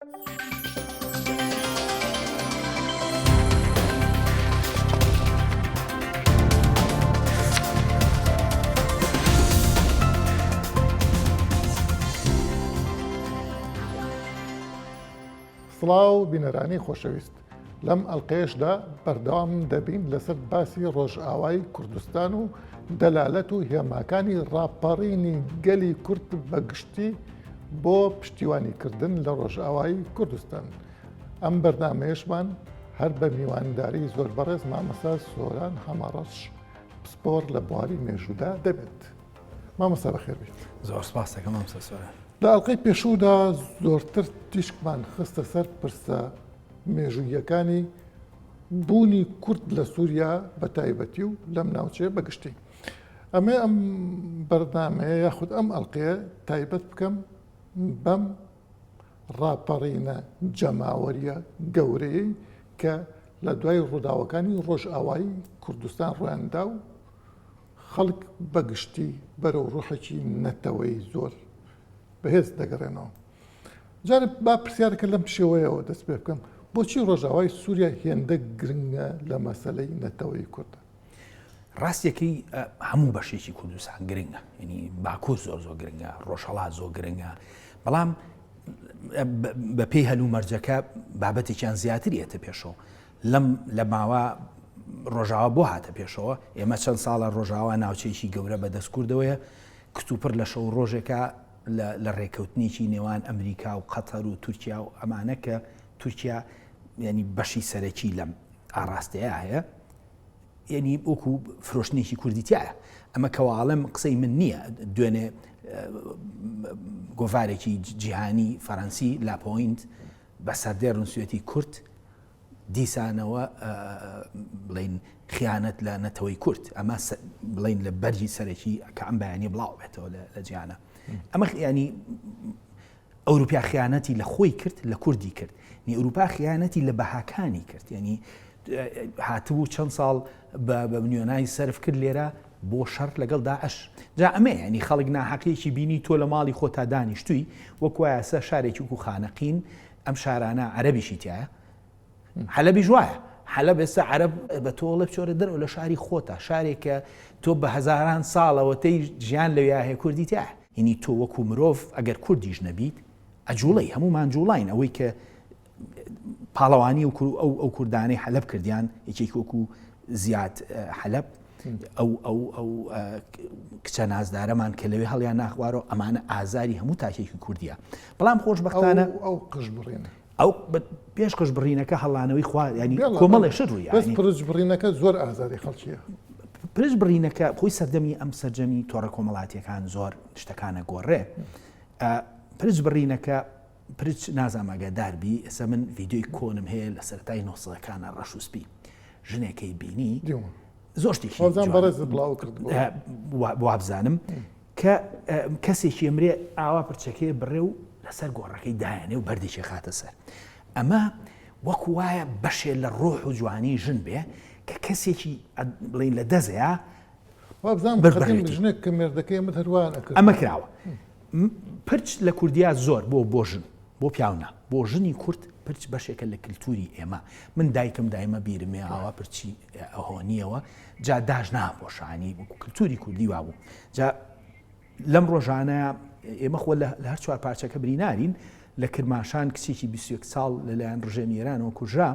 سڵاو بینەرانی خۆشەویست لەم ئەڵلقەیەشدا بەردەوام دەبین لەسەر باسی ڕۆژئاوای کوردستان و دەلالەت و هێماکانی ڕاپەڕینی گەلی کورد بە گشتی بۆ پشتیوانیکردن لە ڕۆژئاوای کوردستان. ئەم بەرنامەیەشمان هەر بە میوانداری زۆر بەڕێز مامۆستا سۆران حەمەڕەش پسپۆڕ لە بواری مێژوودا دەبێت. مامۆستا بەخێر بێیت. زۆر سپاس دەکەم مامۆستا سۆران. لە ئەڵقەی پێشوودا زۆرتر تیشکمان خستە سەر پرسە مێژووییەکانی بوونی کورد لە سووریا بە تایبەتی و لەم ناوچەیە بە گشتی. ئەمێ ئەم بەرنامەیە یاخود ئەم ئەڵقەیە تایبەت بکەم بەم ڕاپەڕینە جەماوەریە گەورەیەی کە لە دوای ڕووداوەکانی ڕۆژئاوای کوردستان ڕویاندا و خەڵک بەگشتی بەرەو ڕوحێکی نەتەوەی زۆر بەهێز دەگەڕێنەوە. جارێ با پرسیارەکە لەم شێوەیەوە دەست پێ بکەم بۆچی ڕۆژاوای سووریا هێندە گرنگە لە مەسەلەی نەتەوەی کوردە؟ ڕاستیەکەی هەموو بەشێکی کوردستان گرنگە ینی باکوور زۆر زۆر گرنگە ڕۆژهەڵات زۆر گرنگە بەڵام بە پێی هەلومەرجەکە بابەتێکیان زیاتر یەتە پێشەوە لەم لە ماوە ڕۆژاوا بۆ هاتە پێشەوە ئێمە چەند ساڵە ڕۆژاوا ناوچەیەکی گەورە بەدەست کوردەوەیە کتوپڕ لە شەو ڕۆژێکە لە ڕێکەوتنێکی نێوان ئەمریکا و قەتەر و تورکیا و ئەمانە کە تورکیا ینی بەشی سەرەکی لەم ئاراستەیە هەیە یەنی وەکو فرۆشتنێکی کوردی تایە ئەمە کەواڵم قسەی من نییە دوێنێ گۆڤارێکی جیهانی فەرەنسی لاپۆینت بە سەردێر نووسێتی کورد دیسانەوە بڵین خیانەت لە نەتەوەی کورد ئەمە بڵین لە بەرجی سەرەکی کە ئەم بەیانی بڵاو بێتەوە لە جیانە ئەمە ینی ئەوروپیا خیانەتی لە خۆی کرد لە کوردی کرد نی ئەوروپا خیانەتی لە بەهاکانی کرد یعنی هاتبوو چەند ساڵ بە ملیۆنای سەرف کرد لێرە بۆ شەڕ لەگەڵ داعش جا ئەمە ینی خەڵک ناحەقیەکی بینی تۆ لە ماڵی خۆتا دانیشتووی وەک وایە سە شارێکی وەکو خانەقین ئەم شارانە عەرەبیشی تایە حەلەبیش وایە حەلەب ئێستا عەرەب بە تۆڵێ بچۆرە دەرەوە لە شاری خۆتا شارێک کە تۆ بە هەزاران ساڵەوە تێی ژیان لەویا هەیە کوردی تایە یعنی تۆ وەکو مرۆڤ ئەگەر کوردیش نەبیت ئەجوڵەی هەمومان جوڵاین ئەوەی کە پاڵەوانی و ئەو ئەو کوردانەی حەلەب کردیان یەکێک وەکو زیاد حەلەب ئەو ئەو ئەو کچە نازدارەمان کە لەوێ هەڵیان ناخوارەوە ئەمانە ئازاری هەموو تاکێکی کوردیە بەڵام خۆشببختانە ئەو قژ بڕینە ئەو پێش قژ بڕینەکە هەڵانەوەی خوا ینی کۆمەڵێ شت ڕووی بەس پرچ بڕینەکە زۆر ئازاری خەڵکیە. پرچ بڕینەکە خۆی سەردەمی ئەم سەرجەمی تۆڕە کۆمەڵاتیەکان زۆر شتەکانە گۆڕێ پرچ بڕینەکە پرچ نازانم ئاگادار بی ئێستا من ڤیدیۆی کۆنم هەیە لە سەرەتای نۆسەکانە ڕەش و سپی ژنێکەی بینی زۆر شتێکی وابزانم کە کەسێکی ئەمرێ ئاوا پرچەکەی بڕێ و لەسەر گۆڕەکەی دایەنێ و بەردێکی خاتە سەر ئەمە وەکو وایە بەشێ لە ڕۆح و جوانی ژن بێ کە کەسێکی بڵین لە دەزەیە ژنێک کە مێردەکەی ئەمە هەروان ئەمە کراوە پرچ لە کوردیا زۆر بۆ بۆ ژن بۆ پیاو نا بۆ ژنی کورد پرچ بەشێکە لە کللتوری ئێمە من دایکم دایمە بیرمێ ئاوا پرچی ئەهۆنیەوە جا داش ناپۆشانی وەکو کللتوری کوردی وابوو جا لەم ڕۆژانە ئێمە خۆ لە هەر چوار پارچەکە برینارین لە کرماشان کچێکی 21 ساڵ لەلایەن ڕژێمی ئێرانەوە کوژرا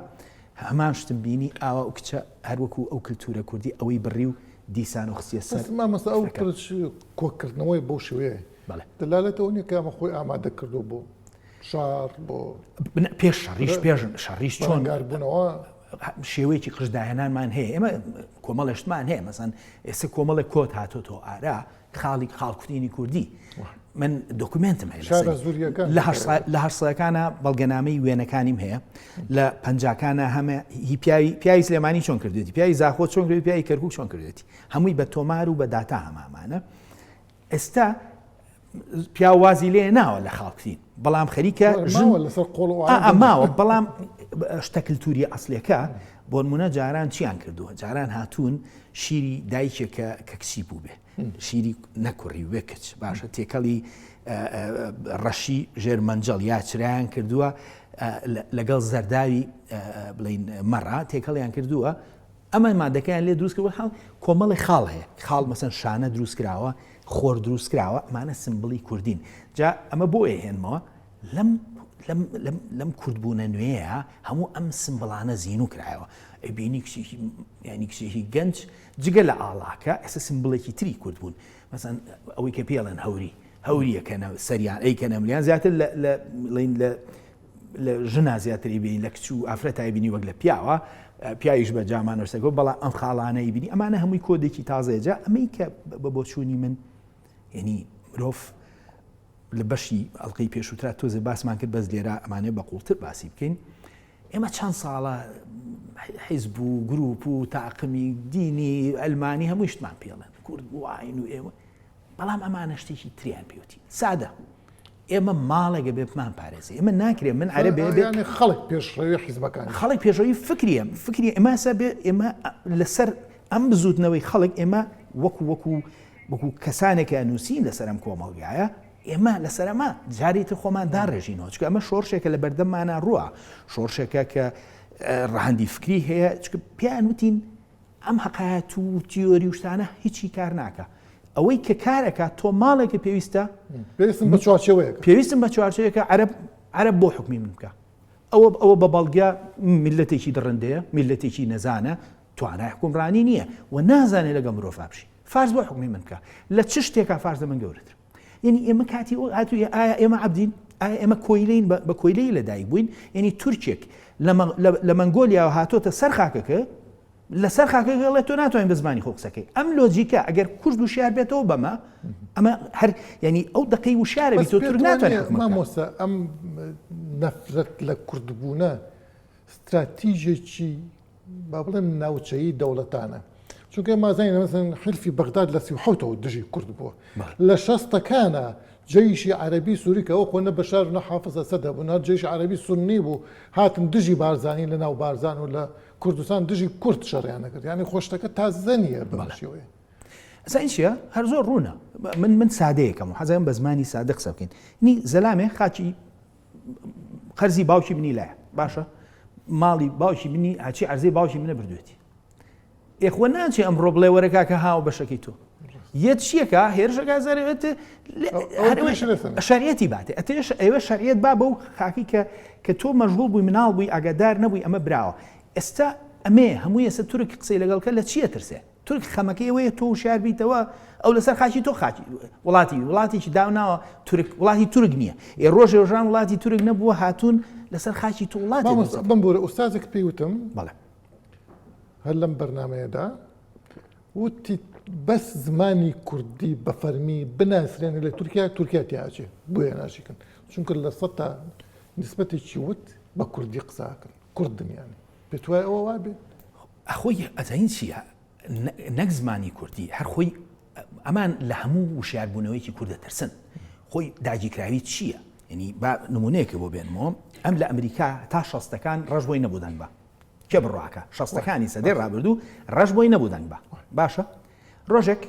هەمان شتم بینی ئاوا ئەو کچە هەروەکو ئەو کللتورە کوردی ئەوەی بڕی و دیسان و خستیە سەر مامەستا ئەو پرچ کۆکردنەوەی بەو شێوەیە بەڵێ دەلالەت ئەوە نییە کە ئەمە خۆی ئامادە کردو بۆ شار بۆ پێش شەڕیش پێش شەڕیش چۆن بەرەنگاربوونەوە شێوەیەکی قژداهێنانمان هەیە ئێمە کۆمەڵێ شتمان هەیە مەسەن ئێستا کۆمەڵێک کۆت هاتۆتەوە ئارا خاڵی خاڵکوتینی کوردی من دۆکومێنتم هەیە شارە زوریەکان لە هەشتەکانە بەڵگەنامەی وێنەکانیم هەیە لە پەنجاکانە هەمە هی پیاوی پیاوی سلێمانی چۆن کردێتی پیاوی زاخۆ چۆن کردێتی پیاوی کەرکوک چۆن کردێتی هەمووی بە تۆمار و بە داتا هەمامانە ئێستا پیاو وازی لێ ناوە لە خاڵکتین بەڵام خەریکە ژن لەسەر قۆڵ ماوە بەڵام شتە کللتوری ئەسلەکە بۆنمونە جاران چیان کردووە جاران هاتوون شیری دایکێکە کە کچی بوو بێ. شیری نەکوڕی وێ کچ باشە تێکەڵی ڕەشی ژێر مەنجەڵ یا چرایان کردووە لەگەڵ زەرداوی بڵین مەڕا تێکەڵیان کردووە ئەمە مادەکەیان لێ دروست کردووە حاڵ کۆمەڵی خاڵ هەیە خاڵ مەسەن شانە دروست کراوە خۆر دروست کراوە ئەمانە سمبڵی کوردین جا ئەمە بۆ هێنمەوە لەم لەم لەم لەم کوردبوونە نوێیە هەموو ئەم سمبڵانە زینوو کرایەوە ئەبینی کچێکی ینی کچێکی گەنج جگە لە ئاڵاکە ئێستا سمبڵێکی تری کورد بوون مەسەن ئەوەی کە پێڵێن هەوری هەوریەکەنە سەریان ئەیکەنە ملیان زیاتر لە لە لە لە ژنا زیاتری بینی لە کچ و ئافرەتای بینی وەک لە پیاوە پیاویش بە جامانەرسەکە بەڵام ئەم خاڵانەی بینی ئەمانە هەمووی کۆدێکی تازەیە جا ئەمەی کە بە بۆچوونی من یعنی مرۆڤ لە بەشی ئەڵلقەی پێشووترا تۆزێ باسمان کرد بەس لێرە ئەمانێ بە قوڵتر باسی بکەین ئێمە چەند ساڵە حیزب و گروپ و تاقمی دینی ئەلمانی هەموو شتمان پێڵێن کورد واین و ئێوە بەڵام ئەمانە شتێکی تریان پێوتی سادە ئێمە ماڵێک ئەبێ بمان پارێزێ ئێمە ناکرێ من عەرەبێ بێ یانی خەڵک پێشڕەوی حیزبەکان خەڵک پێشڕەوی فکریە فکری ئێمە سە بێ ئێمە لەسەر ئەم بزوتنەوەی خەڵک ئێمە وەکو وەکو وەکو کەسانێک ئەنووسین لەسەر ئەم کۆمەڵگایە ئێمە لەسەر ئەمە جاری تر خۆمان داڕێژینەوە چونکە ئەمە شۆڕشێکە لە بەردەممانە ڕووە شۆڕشێکە کە ڕەهەندی فکری هەیە چونکە پێیان وتین ئەم هەقایەت و تیۆری و شتانە هیچی کار ناکا ئەوەی کە کارەکە تۆ ماڵێکە پێویستە پێویستم بە چوارچێوەیەک پێویستم بە چوارچێوەیەکە عەرەب عەرەب بۆ حکمی من بکە ئەوە ئەوە بە بەڵگە میلەتێکی دڕندەیە میلەتێکی نەزانە توانای حکومڕانی نییە و نازانێ لەگەڵ مرۆڤ بژی فارس بۆ حکمی من بکە لە چ شتێکا فارس لە من گەورەتر یعنی ئێمە کاتی هاتوو ئایا ئێمە عەبدین ئایا ئێمە کۆیلەین بە کۆیلەی لەدایک بووین یعنی تورکێک لە مەنگۆلیاوە هاتۆتە سەر خاکەکە لەسەر خاکەکە ئەڵێ تۆ ناتوانین بە زمانی خۆ قسەکەی ئەم لۆجیکە ئەگەر کورد وشیار بێتەوە بەمە ئەمە هەر یعنی ئەو دقەی وشیارە بێت تۆ تورک ناتوانێت مامۆستا ئەم نەفرەت لە کوردبوونە ستراتیژێکی با بڵێم ناوچەیی دەوڵەتانە چونکە مازانین مەسەن حلفی بەغداد لە 37ەوە دژی کورد بووە لە شەستەکانە جەیشی عەربی سووری کە ئەو خۆ نە بەشار و نە حافز ئەسەد هەبوو نە جەیشی عەربی سوننی بوو هاتن دژی بارزانی لە ناو بارزان و لە کوردستان دژی کورد شەڕیان نەکرد یعنی خۆشتەکە تازە نییە بەم شێوەیە. ئەزانی چییە هەر زۆر ڕوونە من من سادەیەکەم و حەزەکەم بە زمانی سادە قسە بکەین نی زەلامێ خاکی قەرزی باوکی منی لایە باشە ماڵی باوکی منی هەچی عەرزەی باوکی منە بردوێتی ئێخوە ناچێ ئەمڕۆ بڵێ وەرە کاکە هاوە بەشەکەی تۆ یەت چیەکە هێرشەکە زارێت شەریەتی باتێ ئەتێش ئەوە شەریەت با بەو خاکی کە کە تۆ مەژغوڵ بووی مناڵ بووی ئاگادار نەبووی ئەمە براوە ئێستا ئەمێ هەموو ئێستا تورک قسەی لەگەڵکە لە چیە ترسێ تورک خەمەکەی ئەوەیە تۆ وشیار بیتەوە ئەو لەسەر خاکی تۆ خاکی وڵاتی وڵاتێکی داوناوە تورک وڵاتی تورک نییە ئێ ڕۆژێ ڕۆژان وڵاتی تورک نەبووە هاتوون لەسەر خاکی تۆ وڵاتی بمبورە ئوستازێک پێی وتم بەڵێ هەر لەم بەرنمەیەدا وتی بەس زمانی کوردی بە فەرمی بناسرێنە لە تورکیا تورکیا تیاچێ بۆیە ناشیکن چونکە لە سە تا نسبەتێکی وت بە کوردی قساکەن کوردن یانی پێت وایە ئەوە وابێ؟ ئەخۆی ئەزانین چییە نەک زمانی کوردی هەر خۆی ئەمان لە هەموو وشیاربوونەوەیکی کوردە ترسن خۆی داگیرکراوی چییە یعنی با نمونەیەکە بۆ بێنمەوە ئەم لە ئەمریکا تا شەستەکان ڕەش بۆی نەبوو دەنگ بە کێ بڕواکە شەستەکانی سەدەی ڕابردوو ڕەش بۆی نەبوو دەنگ بە باشە ڕۆژێک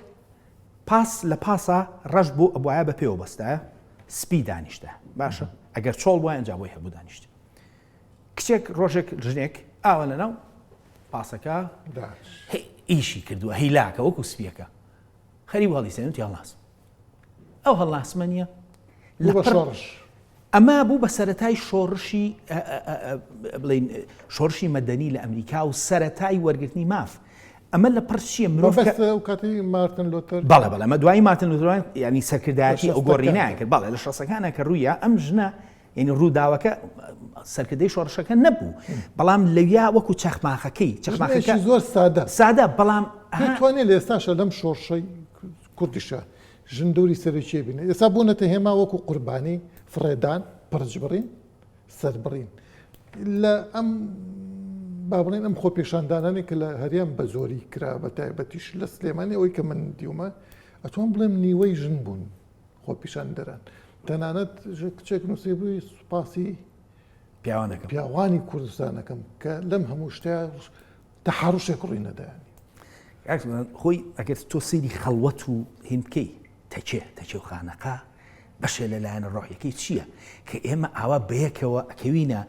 پاس لە پاسا ڕەش بۆ ئەبواە بە پێوە بەستایە سپی دانیشتە باشە ئەگەر چۆڵ بووە ئەنجا بۆی هەبوو دانیشت کچێک ڕۆژێک ژنێک ئاوا لەناو پاسەکە ئیشی کردووە هیلاکە وەکو سپیەکە خەری هەڵیسێن و هەڵناس ئەو هەڵناسمە نییە لە شۆڕش ئەمە بوو بە سەتای شۆڕشی بڵین شۆڕشی مەدەنی لە ئەمریکا و سەتای وەرگرتنی ماف ئەمە لە پڕ چییە مرۆڤ کاتی مارتن لۆتەر بەڵێ بەڵێ ئەمە دوای مارتن لۆتەر ینی سەرکردایەتی ئەو گۆڕینایان کرد بەڵێ لە شەستەکانە کە ڕوویە ئەم ژنە یعنی ڕووداوەکە سەرکردەی شۆڕشەکە نەبوو بەڵام لەویا وەکو چەخماخەکەی چەخماخەکە زۆر سادە سادە بەڵام توانێت لە ئێستاشە لەم شۆڕشەی کوردیشە ژن دەوری سەرەکی بینێ ئێستا بوونەتە هێما وەکو قوربانی فڕێدان پرچبڕین سەربڕین لە ئەم با بڵێن ئەم خۆپێشاندانانی کە لە هەرێم بە زۆری کرا بە تایبەتیش لە سلێمانی ئەوەی کە من دیومە ئەتوان بڵێم نیوەی ژن بوون خۆپیشاندەران تەنانەت کچێک نووسی بووی سوپاسی پیاوانەکەم پیاوانی کوردستانەکەم کە لەم هەموو شتە تەحڕشێک ڕووی نەدایانی. خۆی ئەگەر تۆ سەیری خەڵوەت و هین بکەی تەکێ تەکێ و خانەقا بەشێ لە لایەنە ڕۆحیەکەی چییە کە ئێمە ئاوا بەیەکەوە ئەکەوینە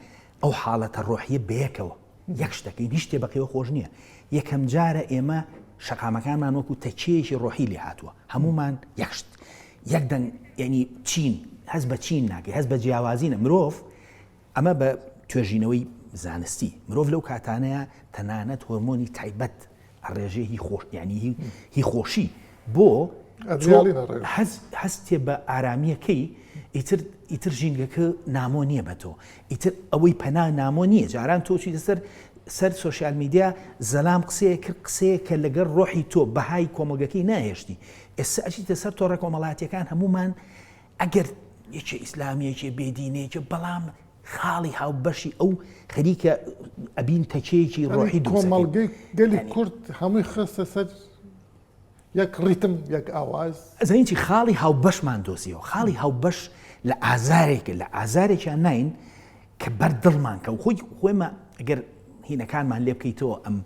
ئەو حاڵەتە ڕۆحیە بەیەکەوە یەک شتەکەین هیچ شتێ بەقیەوە خۆش نییە یەکەم جارە ئێمە شەقامەکانمان وەکو تەکیەیەکی ڕۆحی لێ هاتووە هەمومان یەک شت یەک دەنگ یعنی چین هەست بە چین ناکەی هەست بە جیاوازی نە مرۆڤ ئەمە بە توێژینەوەی زانستی مرۆڤ لەو کاتانەیە تەنانەت هۆرمۆنی تایبەت ئەڕێژێ هی خۆش یعنی هی هی خۆشی بۆ هەستێ بە ئارامیەکەی ئیتر ئیتر ژینگەکە نامۆ نییە بە تۆ ئیتر ئەوەی پەنا نامۆ نییە جاران تۆ چیتە سەر سەر سۆشیال میدیا زەلام قسەیە کرد قسەیە کە لەگەڵ ڕۆحی تۆ بەهای کۆمەڵگەکەی ناهێشتی ئێستا ئەچیتە سەر تۆڕە کۆمەڵاتیەکان هەمومان ئەگەر یەکێ ئیسلامی یەکێ بێدینێکە بەڵام خاڵی هاوبەشی ئەو خەریکە ئەبین تەکێکی ڕۆحی کۆمەڵگەی گەلی کورد هەمووی خستە سەر یەک ڕیتم یەک ئاواز. ئەزانی چی خاڵی هاوبەشمان دۆزیەوە خاڵی هاوبەش لە ئازارێکە لە ئازارێکیان ناین کە بەر دڵمان کە خۆی خۆیمە ئەگەر هینەکانمان لێ بکەیتەوە ئەم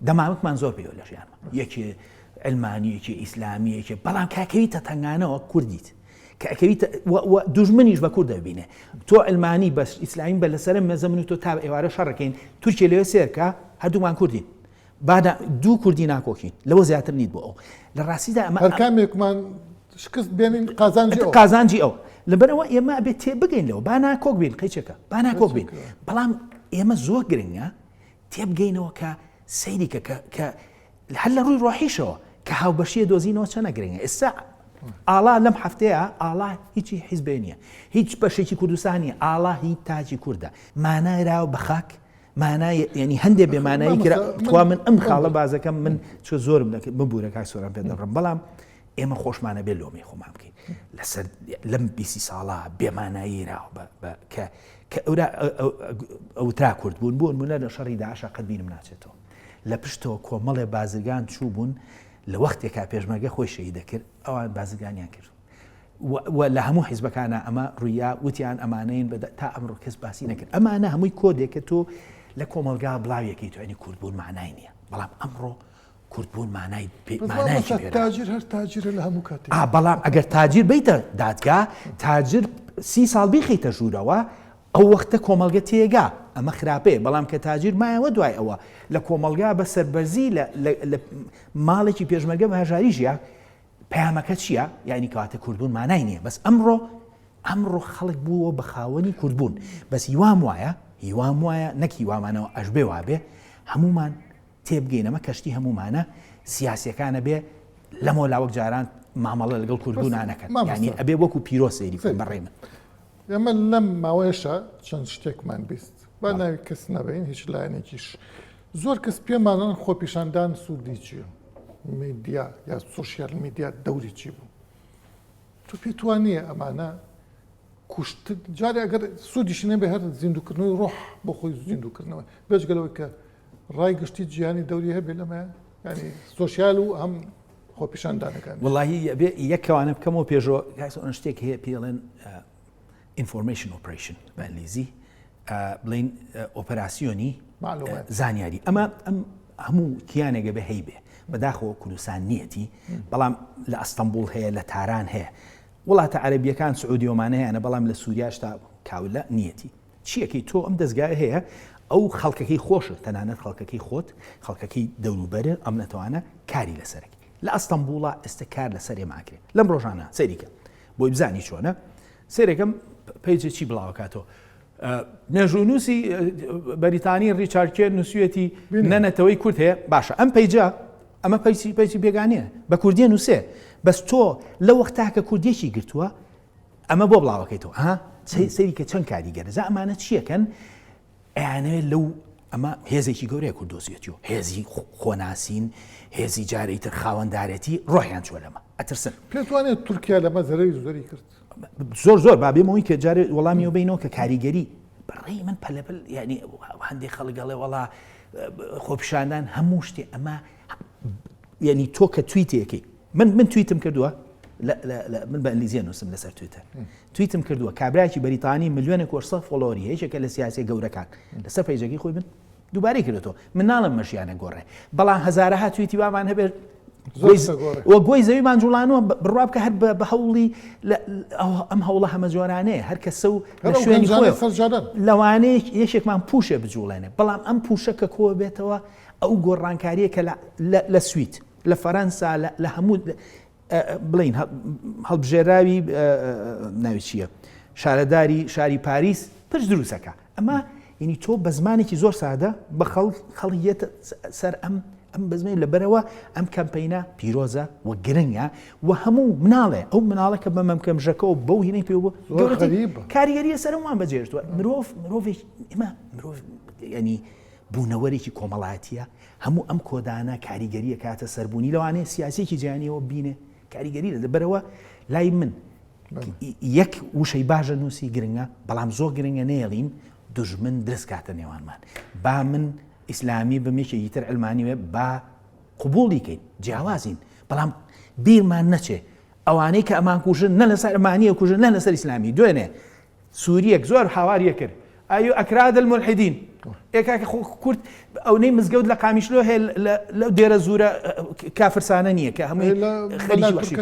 دەمامکمان زۆر پێوە لە ژیانمان یەکێ علمانیەکی ئیسلامیەکی بەڵام کاکەویتە تەنگانەوە کوردیت کە ئەکەویتە دوژمنیش بە کورد دەبینێ تۆ علمانی بەس ئیسلامی بە لەسەر مێزە من و تۆ تا ئێوارە شەڕەکەین تورکیە لەوێ سێرکە هەردوومان کوردین با دوو کوردی ناکۆکین لەوە زیاتر نیت بۆ ئەو لە ڕاستیدا ئەمە هەر کامێکمان شکست بێنین قازانجی ئەو قازانجی ئەو لەبەرەوە ئێمە ئەبێت تێ بگەین لەوە با ناکۆک بین قەیچەکە با ناکۆک بین بەڵام ئێمە زۆر گرنگە تێبگەینەوە کە سەیری کە کە هەر لە ڕووی ڕۆحیشەوە کە هاوبەشیە دۆزینەوە چەنە گرنگە ئێستا ئاڵا لەم هەفتەیە ئاڵا هیچی حیزبێ نییە هیچ بەشێکی کوردستانی ئاڵا هی تاجی کوردە مانایراوە بە خاک مانای یعنی هەندێ بێ مانایی کرا تخوا من ئەم خاڵە بازەکەم من چۆ زۆرم دەکرد ببوورە کاک سۆران پێ دەڕم بەڵام ئێمە خۆشمانە بێ لۆمەی خۆمان بکەین لەسەر لەم بیسی ساڵە بێمانایی راوە کە کە ئەورا ئەوترا کورد بوون بوون منە لە شەڕی داعشا قەت بینم ناچێتەوە لە پشتەوە کۆمەڵێ بازرگان چوو بوون لە وەختێکا پێشمەرگە خۆی شەهید دەکرد ئەوان بازرگانیان کرد و لە هەموو حیزبەکانا ئەمە ڕوویا وتیان ئەمانەین بە تا ئەمڕۆ کەس باسی نەکرد ئەمانە هەمووی کۆدێکە تۆ لە کۆمەڵگا بڵاویەکەی تو ینی کوردبوون مانای نییە بەڵام ئەمڕۆ کوردبوون مانای تاجر هەر تاجرە لە هەموو کاتێک بەڵام ئەگەر تاجر بیتە دادگا تاجر سی ساڵ بیخیتە ژوورەوە ئەو وەختە کۆمەڵگە تێگا ئەمە خراپەیە بەڵام کە تاجر مایەوە دوای ئەوە لە کۆمەڵگا بە سەربەرزی لە ماڵێکی پێشمەرگە بە هەژاری ژیا پەیامەکە چییە؟ یانی کەواتە کوردبوون مانای نییە بەس ئەمڕۆ ئەمڕۆ خەڵک بووە بە خاوەنی کوردبوون بەس هیوام وایە هیوام وایە نەک هیوامانەوە ئەشبێ وابێ هەمومان تێبگەین ئەمە کەشتی هەمومانە سیاسیەکانە بێ لەمەوە لاوەک جاران مامەڵە لەگەڵ کوردبوون نەکەن یانی ئەبێ وەکو پیرۆ سەیری بکەن بەڕێ من. ئێمە لەم ماوەیەشا چەند شتێکمان بیست با ناوی کەس نەبەین هیچ لایەنێکیش زۆر کەس پێمانەن خۆپیشاندان سوودی چییە میدیا یا سۆشیال میدیا دەوری چی بوو تۆ پێت وا نییە ئەمانە کوشتن جارێ ئەگەر سوودیشی نەبێ هەر زیندووکردنەوەی ڕۆح بۆ خۆی زیندووکردنەوە بێجگە لەوەی کە ڕای گشتی جیهانی دەوری هەبێ لەمە ینی سۆشیال و هەم خۆپیشاندانەکان وڵی ئەبێ یەکەوانە بکەمەوە پێشەوە شتێک هەیە پێڵێن information operation بە ئەنگلیزی بڵین ئۆپەراسیۆنی زانیاری ئەمە ئەم هەموو کیانێکە بە هەیبێ بەداخەوە کوردستان نیەتی بەڵام لە ئەستەمبول هەیە لە تاران هەیە وڵاتە عەربیەکان سعودیۆمانە هەیەە بەڵام لە سووریاشتا کاولە نیەتی چیەکەی تۆ ئەم دەستگای هەیە ئەو خەڵکەکەی خۆشە تەنانەت خەڵکەکەی خۆت خەڵکەکەی دەوروبەرە ئەم نەتەوانە کاری لەسەرەکی لە ئەستەمبوڵا ئێستا کار لەسەر ئێماکرێ لەم ڕۆژانە سەیریکە بۆی بزانی چۆنە سەیرەکەم page ە چی بڵاوکاتەوە مێژوونووسی بەریتانی ڕیچارد کێر نووسویەتی نەنەتەوەی کورد هەیە باشە ئەم page ە ئەمە page ی page ی بێگانەیە بە کوردیە نووسێ بەس تۆ لە وەختاکە کوردێکی گرتووە ئەمە بۆ بڵاوەکەیتەوە ها سەری کە چەند کاریگەرە جا ئەمانە چیەکەن ئەیانەوێت لەو ئەمە هێزێکی گەورەیە کورد دۆزیەتیەوە هێزی خۆناسین هێزی جارێی تر خاوەندارێتی ڕۆحیان چوە لەمە ئەترسن. پێت وانیە تورکیا لەمە زەرەری زۆری کرد؟ زۆر زۆر با بێمەوەی کە جارێ وەڵامیەوە بینەوە کە کاریگەری بەڕێی من پەلەپەل یعنی هەندێک خەڵک ئەڵێ وەڵا خۆپیشاندان هەموو شتێ ئەمە یعنی تۆ کە تویتێکی من من تویتم کردووە من بە ئەنگلیزیە نووسم لەسەر تویتەر تویتم کردووە کابراکی بەریتانی ملیۆنێک وەرسە follower ی یەکێکە لە سیاسی گەورەکان لەسەر page ەکەی خۆی من. دووبارەی کردێتەوە من ناڵم مەژیانە گۆڕێ بەڵام هەزارەها تویتی وامان هەبێت وە گۆی زەویمان جوڵانوە بڕوا بکە هەر بە هەوڵی ئەم هەوڵە هەمەجۆرانەیە هەر کەسە و لە شوێنی خۆی لەوانەیە یەکێکمان پوشێ بجوڵێنێ بەڵام ئەم پوشە کە کۆ بێتەوە ئەو گۆڕانکاریە کە لە سوید لە فەرەنسا لە هەموو بڵین هەڵبژێراوی ناوی چییە شارەداری شاری پاریس پرس دروستەکە ئەمە یعنی تۆ بە زمانێکی زۆر سادە بە خەڵک خەڵک یەتە سەر ئەم ئەم بەزمەی لەبەرەوە ئەم کەمپینە پیرۆزە و گرنگە و هەموو مناڵێ ئەو مناڵە کە بە مەمکەم ژەکەەوە بەو هینەی پێ بوو کاریگەریە سەرمان بەجێشتوە مرۆڤ مرۆڤێک ئمە مرۆڤ ینی بوونەوەرێکی کۆمەڵایەتیە هەموو ئەم کۆدانە کاریگەریە کاتە سەربوونی لەوانەیە سیاسێکی جیانیەوە بینێ کاریگەری لە بەرەوە لای من یەک وشەی باشە نووسی گرنگە بەڵام زۆر گرنگە نێڵین دوژمن درست کاتە نێوانمان با من ئیسلامی بم یەکێکی تر علمانی وێ با قوبوڵی کەین جیاوازین بەڵام بیرمان نەچێ ئەوانەی کە ئەمان کوژن نە لەسەر ئەمانیە کوژن نە لەسەر ئیسلامی دوێنێ سووریەک زۆر هاواریە کرد ئەیو ئەکراد الملحدین ئێ کاکە خۆ کورد ئەونەی مزگەوت لە قامیشلۆ هەیە لەو دێرە زورە کافرسانە نییە کە هەمووی خەریکی وەحشی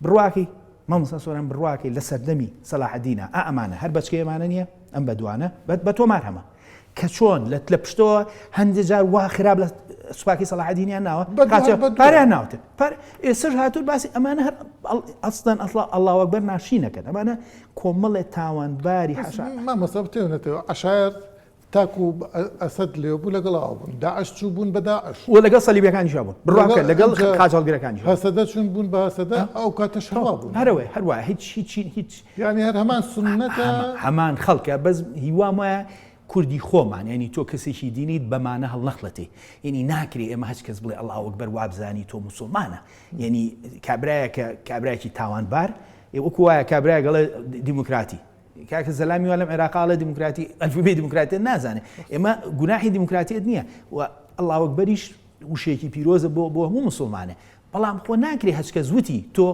بڕواکەی مامۆستا سۆران بڕواکەی لە سەردەمی سەلاحەدینە ئا ئەمانە هەر بەچکەی ئەمانە نییە ئەم بەدوانە بە تۆمار هەمە کە چۆن لە لە پشتەوە هەندێک جار وا خراپ لە سوپاکی سەلاحەدینیان ناوە پاریان ناوتن ئێسش هاتوو باسی ئەمانە هەر ئەسڵەن ئەسڵا ئەڵڵاوەکبەر ناشینەکەن ئەمانە کۆمەڵێ تاوانباری حەشا مامۆستا بتێونەتەوە عەشایەر تاکو ئەسەد لێ بوو لەگەڵ ئەو بوون داعش چوو بوون بە داعش و لەگەڵ سەلیبیەکانیشا بوون بڕوا بکە لەگەڵ خاچهەڵگرەکانیش هەسەدە چوون بوون بە هەسەدە ئەو کاتەش هەوا بوون هەرەوەی هەروە هیچ هیچ هیچ یعنی هەر هەمان سوننەتە هەمان خەڵکە بەس هیوام وایە کوردی خۆمان یعنی تۆ کەسێکی دینیت بەمانە هەڵنەخڵەتی یعنی ناکرێ ئێمە هەچ کەس بڵێ ئەڵڵا ئەکبەر وابزانی تۆ موسڵمانە یعنی کابرایەکە کابرایەکی تاوانبار وەکو وایە کابرایەک ئەڵێ دیموکراتی کاکە زەلامی وا لەم عێراقا ئەڵێ دیموکراتی ئەلفوبێی دیموکراتیت نازانێ ئێمە گوناحی دیموکراتیت نییە و ئەڵڵا ئەکبەریش وشەیەکی پیرۆزە بۆ بۆ هەموو مسلمانێ بەڵام خۆ ناکرێ هەچ کەس وتی تۆ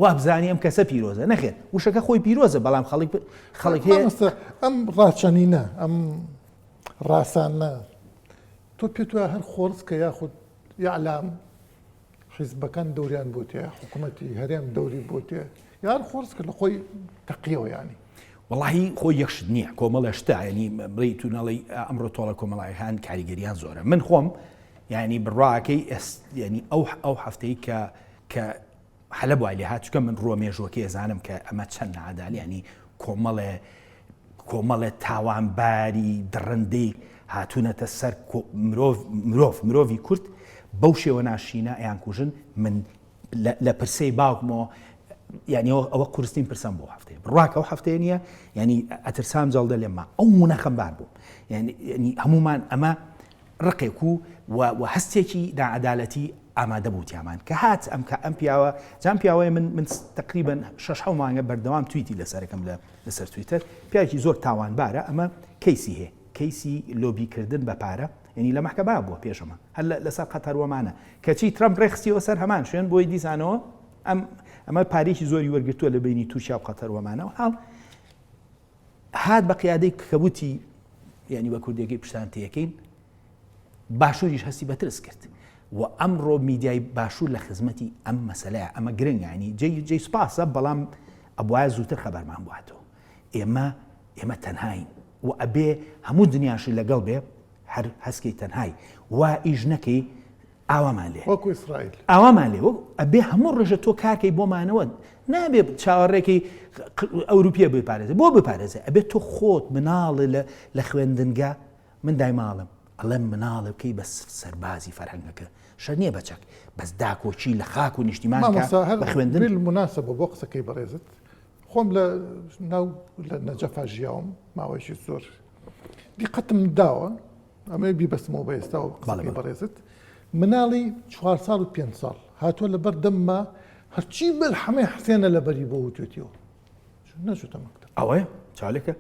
وابزانی ئەم کەسە پیرۆزە نەخێر وشەکە خۆی پیرۆزە بەڵام خەڵک خەڵک هەیە ئەم ڕاچەنینە ئەم ڕاسانە تۆ پێت وایە هەر خۆڕسکە یاخود یاعلام حیزبەکان دەوریان بۆ تێ حکوومەتی هەرێم دەوری بۆ تێ یان خۆڕسکە لە خۆی تەقیەوە ینی وەڵاهی خۆی یەک شت نییە کۆمەڵێ شتە ینی بڵێی تو نەڵێی ئەمڕۆ تۆڵە کۆمەڵایەکان کاریگەریان زۆرە من خۆم ینی بڕواکەی ینی ئەو ئەو هەفتەی کە کە حەلەب وای لێ هات چکە من ڕووە مێژوەکەی ئەزانم کە ئەمە چەند نادال ینی کۆمەڵێ کۆمەڵێ تاوانباری دڕندەی هاتوونەتە سەر مرۆڤ مرۆڤ مرۆڤی کورد بەو شێوە ناشینە ئەیان کوژن من لە پرسەی باوکمەوە یعنی ئەوە قورسترین پرسم بۆ هەفتەیە بڕواکە ئەو هەفتەیە نییە یعنی ئەترسام جەڵدە لێمە ئەو منە خەمبار بوو یعنی هەمومان ئەمە ڕقێک و و هەستێکی ناعەدالەتی ئامادە بوو تیامان کە هات ئەم کە ئەم پیاوە جام پیاوەیە من من تقریبا شەش حەو مانگە بەردەوام تویتی لەسەرەکەم لە لەسەر تویتەر پیاوێکی زۆر تاوانبارە ئەمە کەیسی هەیە کەیسی لۆبیکردن بە پارە یعنی لە مەحکەمە بووە پێشەمە هەر لەسەر قەتەر وەمانە کەچی ترەمپ ڕێخستیەوە سەر هەمان شوێن بۆی دیسانەوە ئەم ئەمە پارێکی زۆری وەرگتووە لە بینی تورکیا و قەتەر وەمانەوە حاڵ هات بە قیادەی کە وتی یعنی بە کوردیەکەی پشتان تێکەین باشووریش هەستی بە ترس کرد و ئەمڕۆ میدیای باشوور لە خزمەتی ئەم مەسلەیە ئەمە گرنگ ینی جێ جێی سوپاسە بەڵام ئەبواە زووتر خەبەرمان بواتەوە ئێمە ئێمە تەنهاین و ئەبێ هەموو دنیاشی لەگەڵ بێ هەر هەسکەی تەنهای وا ئیش نەکەی ئاوامان لێ وەکو ئیسرائیل ئاوامان لێ وەک ئەبێ هەموو ڕێژە تۆ کارکەی بۆ مانەوە نابێ چاوەڕێکی ئەوروپیە بپارێزێ بۆ بپارێزێ ئەبێت تۆ خۆت مناڵێ لە لە خوێندنگە من دایماڵم ئەڵێم مناڵێ بکەی بە سەربازی فەرهەنگەکە شەر نییە بە چەک بەس داکۆکی لە خاک و نیشتیمان بە خوێندن مناسبە بۆ قسەکەی بەڕێزت خۆم لە ناو لە نەجەفا ژیاوم ماوەیەکی زۆر دیقەتم داوە ئەمەوێ بیبەستمەوە بە ئێستاوە قسەکەی بەڕێزت مناڵی چوار ساڵ و پێنج ساڵ هاتووە لەبەر دەمما هەرچی مەلحەمەی حسێنە لەبەری بۆ وتوێتیەوە نەچووتە مەکتەب ئەوەیە چاولێکە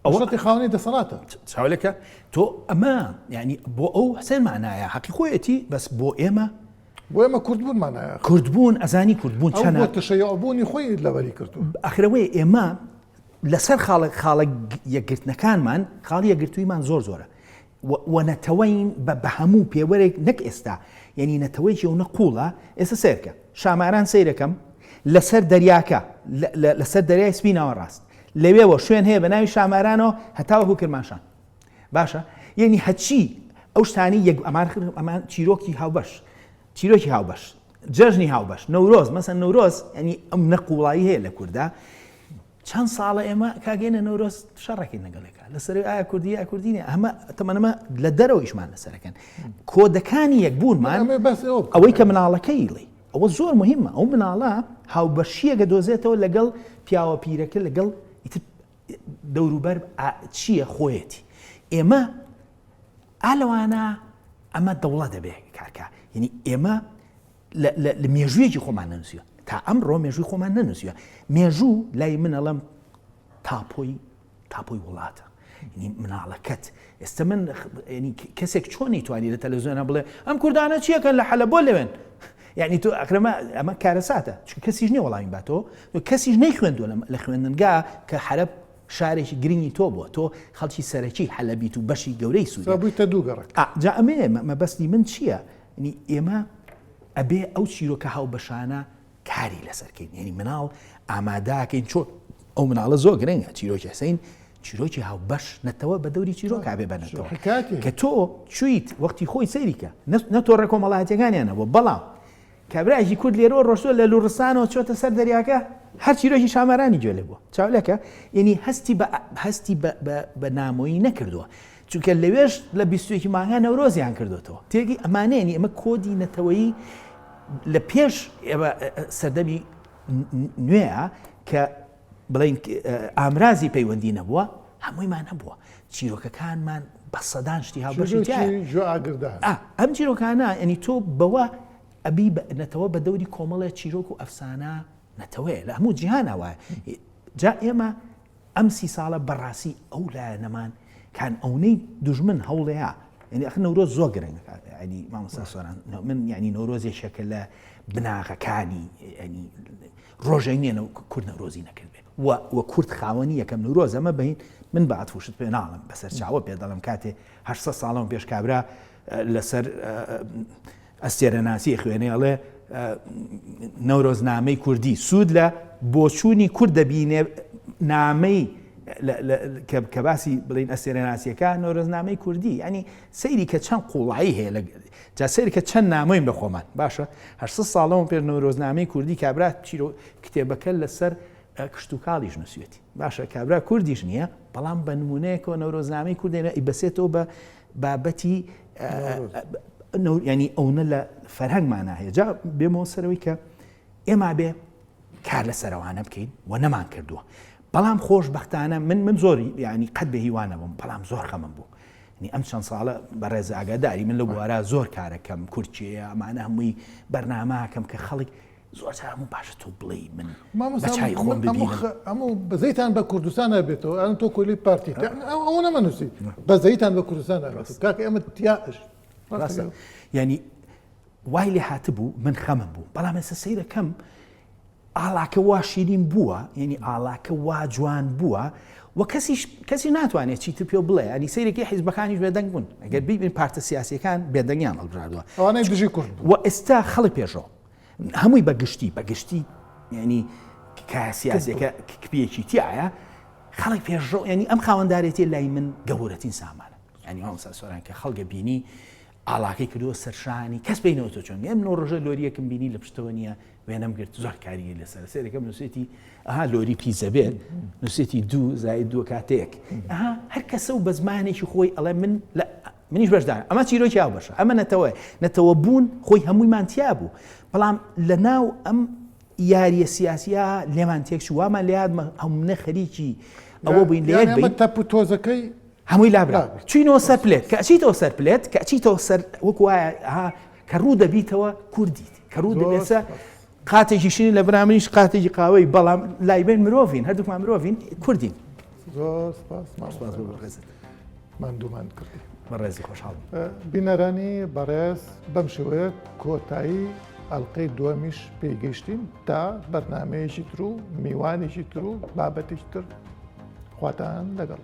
ئەوە خاوەنی دەسەڵاتە چاولێکە تۆ ئەمە ینی بۆ ئەو حسێن مانایە حەقی خۆیەتی بەس بۆ ئێمە بۆ ئێمە کوردبوون مانایە کوردبوون ئەزانی کوردبوون چەنە تەشەیعبوونی خۆی لەبەری کردو ئەخرەوەی ئێمە لەسەر خاڵە خاڵە یەکگرتنەکانمان خاڵی یەکگرتوویمان زۆر زۆرە. و نەتەوەین بە بە هەموو پێوەرێک نەک ئێستا یعنی نەتەوەیەکی ئەونە قوڵە ئێستا سەیرکە شاماران سەیرەکەم لەسەر دەریاکە لەسەر دەریای سپی ناوەڕاست لەوێوە شوێن هەیە بە ناوی شامارانەوە هەتاوەکو کرماشان باشە یعنی هەچی ئەو شتانی یەک ئەمان ئەمان چیرۆکی هاوبەش چیرۆکی هاوبەش جەژنی هاوبەش نەورۆز مەسەن نەورۆز ینی ئەم نەقوڵایی هەیە لە کووردا چەند ساڵە ئێمە کاگەینە نەورۆز شەڕەکەین لەگەڵێکا لەسەر ئایا کوردی یا کوردی نیە ئەمە تەمەنەمە لە دەرەوە ئیشمان لەسەرەکەن کۆدەکانی یەکبوونمان ئەوەی کە مناڵەکەی ڵی ئەوە زۆر مهمە ئەو مناڵە هاوبەشیەکە دۆزێتەوە لەگەڵ پیاوە پیرەکە لەگەڵ دەوروبەر چییە خۆیەتی ئێمە ئالەوانە ئەمە دەوڵەت دەبێ کارکە یعنی ئێمە لە مێژوویەکی خۆمان نەنووسیوە تا ئەمڕۆ مێژووی خۆمان نەنووسیوە مێژوو لای من ئەڵم تاپۆی تاپۆی وڵاتە مناڵەکەت ئێستا من کەسێک چۆنی توانی لە تەلەڤزیۆنە بڵێ ئەم کوردانە چیەکەن لە حەلە بۆ لەوێن یعنی تۆ ئەکرەمە ئەمە کارەساتە چون کەسیش نییە وەڵامی باتەوە کەسیش نەیخوێندووە لە خوێندنگا کە حەلەب شارێکی گرنگی تۆ بووە تۆ خەڵکی سەرەکی حەلەبیت و بەشی گەورەی سووریا بوویتە دوو گەڕەک جا ئەمەیە مەبەستی من چییە یەعنی ئێمە ئەبێ ئەو چیرۆکە هاوبەشانە کاری لەسەر کەین یعنی مناڵ ئاماداکەین چۆن ئەو مناڵە زۆر گرنگە چیرۆکی حسین چیرۆکی هاوبەش نەتەوە بە دەوری چیرۆک ئابێ بەنەتەوە کە تۆ چویت وەختی خۆی سەیریکە نە تۆڕە کۆمەڵایەتیەکانیان نەبوو بەڵام کابرایەکی کورد لێرەوە ڕۆشتووە لە لوڕستانەوە چۆتە سەر دەریاکە هەر چیرۆکی شامارانی گوێ لێ بووە چاو لەکە یعنی هەستی بە هەستی بە نامۆیی نەکردووە چونکە لەوێش لە بیستویەکی مانگا نەورۆزیان کردوێتەوە تێگەی ئەمانەیەنی ئەمە کۆدی نەتەوەیی لە پێش ئێمە سەردەمی نوێیە کە بڵین ئامرازی پەیوەندی نەبووە هەموویمان هەبووە چیرۆکەکانمان بە سەدان شتی هاوبەشی ئەم چیرۆکانە ئەنی تۆ بەوە ئەبی نەتەوە بە دەوری کۆمەڵێ چیرۆک و ئەفسانە نەتەوەیە لە هەموو جیهانە وایە جا ئێمە ئەم سی ساڵە بەڕاستی ئەو لایەنەمان کان ئەونەی دوژمن هەوڵەیە یعنی ئەخ نەورۆز زۆر گرنگە ینی مامۆستا سۆران من یعنی نەورۆز یەکێکە لە بناغەکانی ینی ڕۆژێک نییە کورد نەورۆزی نەکردبێ و و کورد خاوەنی یەکەم نەورۆز ئەمە بین من بە عەتفوشت پێ ناڵم بەسەر چاوە پێ دەڵم کاتێ 800 ساڵم پێش کابرا لەسەر ئەستێرەناسی خوێنێ ئەڵێ نەورۆزنامەی کوردی سوود لە بۆچوونی کورد دەبینێ نامەی کە باسی بڵین ئەستێرەناسیەکە نەورۆزنامەی کوردی ینی سەیری کە چەند قوڵایی هەیە لە جا سەیری کە چەند نامۆین بە خۆمان باشە 800 ساڵەوە پێش نەورۆزنامەی کوردی کابرا چیرۆ کتێبەکە لەسەر کشتوکاڵیش نووسوێتی باشە کابرا کوردیش نییە بەڵام بە نمونەیەکەوە نەورۆزنامەی کوردێنە ئیبەسێتەوە بە بابەتی ینی ئەونە لە فەرهەنگمانە هەیە جا بێمەوە سەرەوەی کە ئێمە بێ کار لە سەرەوانە بکەین و نەمان کردووە بەڵام خۆشببختانە من من زۆری ینی قەت بە هیوانە بووم بەڵام زۆر خەمم بوو نی ئەم چەند ساڵە بەڕێز ئاگاداری من لە بوارا زۆر کارەکەم کورچەیە ئەمانە هەمووی بەرنامەکەم کە خەڵک زۆر جار هەموو باشە تۆ بڵێی من بە چای خۆم ببینم هەموو بەزەیتان بە کوردستان بێتەوە ئەن تۆ کۆلی پارتی ئەو نەمەنووسی بەزەیتان بە کوردستان بێتەوە کاکە ئێمە تیا ڕاستە یعنی وای لێ هاتبوو من خەمم بوو بەڵام ئێستا سەیرەکەم ئاڵاکە وا شیرین بووە یعنی ئاڵاکە وا جوان بووە و کەسیش کەسی ناتوانێت چیتر پێ بڵێ ینی سەیرێکی حیزبەکانیش بێدەنگ بوون ئەگەر بیبین پارتە سیاسەکان بێدەنگیان هەڵبژاردووە ئەوانەی دژی کورد و ئێستا خەڵک پێشەوە هەمووی بە گشتی بە گشتی ینی کە سیاسەکە کپیەکی تایە خەڵک پێشڕەو ینی ئەم خاوەندارێتی لای من گەورەترین سامانە ینی مامۆستا سۆران کە خەڵگە بینی ئاڵاکەی کردووە سەرشانی کەس پێی نەوتۆ چۆن ئەم نۆ ڕۆژە لۆریەکم بینی لە پشتەوە نییە وێنەم گرت زۆر کاریگەری لەسەر سێرەکەم نووسێتی ئەها لۆری پیزە بێت نووسێتی دوو زاید دووە کاتێک ئەها هەر کەسە و بە زمانێکی خۆی ئەڵێ من لە منیش بەشدارم ئەمە چیرۆکی هاوبەشە ئەمە نەتەوەیە نەتەوە بوون خۆی هەموویمان تیا بوو بەڵام لە ناو ئەم یاریە سیاسیە لێمان تێکچوو وامان لێهات هەموو خەریکی ئەوە بووین لە یەک بین تەپ و تۆزەکەی هەمووی لابرا چوینەوە سەر پلێت کە ئەچیتەوە سەر پلێت کە ئەچیتەوە سەر وەکو وایە ها کە ڕوو دەبیتەوە کوردیت کە ڕوو دەبێتە قاتێکی شیرین لە برا منیش قاتێکی قاوەی بەڵام لای بین مرۆڤین هەردووکمان مرۆڤین کوردین زۆر سپاس مامۆستا بەڕێزت ماندوومان کردی بەڕێزی خۆشحاڵ بینەرانی بەڕێز بەم شێوەیە کۆتایی ئەڵلقەی دووەمیش پێگەیشتین تا بەرنمەیەکی تر و میوانێکی تر و بابەتێکی تر خواتان لەگەڵ.